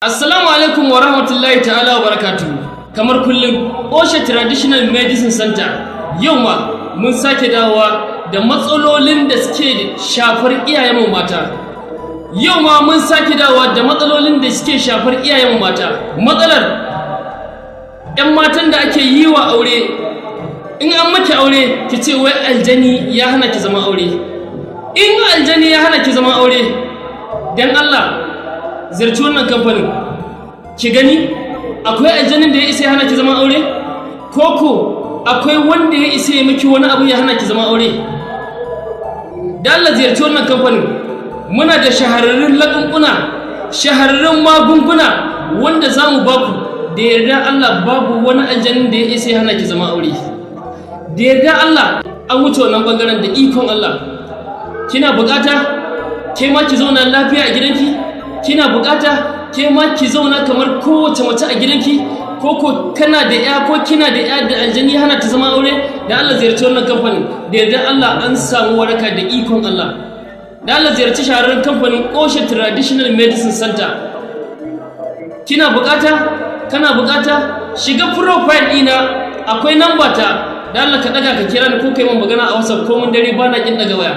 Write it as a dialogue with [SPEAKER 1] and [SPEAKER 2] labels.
[SPEAKER 1] Assalamu alaikum wa rahmatullahi ta'ala wa barakatuhu. Kamar kullum, Osha Traditional Medicine Center yau ma mun sake dawowa da matsalolin da suke shafar iyayenmu mata. Yau ma mun sake dawowa da matsalolin da suke shafar iyayenmu mata. Matsalar 'yan matan da ake yi wa aure, in an maki aure ki ce wai aljani ya hana ki zama aure. In aljani ya hana ki zama aure, dan Allah ziyarci wannan kamfanin ki gani, akwai aljanin da ya isa ya hana ki zama aure, ko ko akwai wanda ya isa ya miki wani abu ya hana ki zama aure? Da Allah ziyarci wannan kamfanin. Muna da shahararrun laƙunƙuna, shahararrun magunguna wanda za mu baku. Da yarda Allah, babu wani aljanin da ya isa ya hana ki zama aure. Da yarda Allah, an wuce wannan bangaren da ikon Allah. Kina bukata ke ma ki zauna lafiya a gidanki? Kina bukata ke ma ki zauna kamar kowace mace a gidanki? Ko ko kana da ya, ko kina da ya da aljani hana ta zama aure? Da Allah ziyarci wannan kamfanin. Da yarda Allah, an samu waraka da ikon Allah. Da Allah ziyarci shahararren kamfanin Osha Traditional Medicine Center. Kina bukata, kana bukata, shiga profile ɗina, akwai namba ta. Da Allah ka daga ka kira ni ko kai min magana a WhatsApp. Ko mun dare, bana kin daga waya.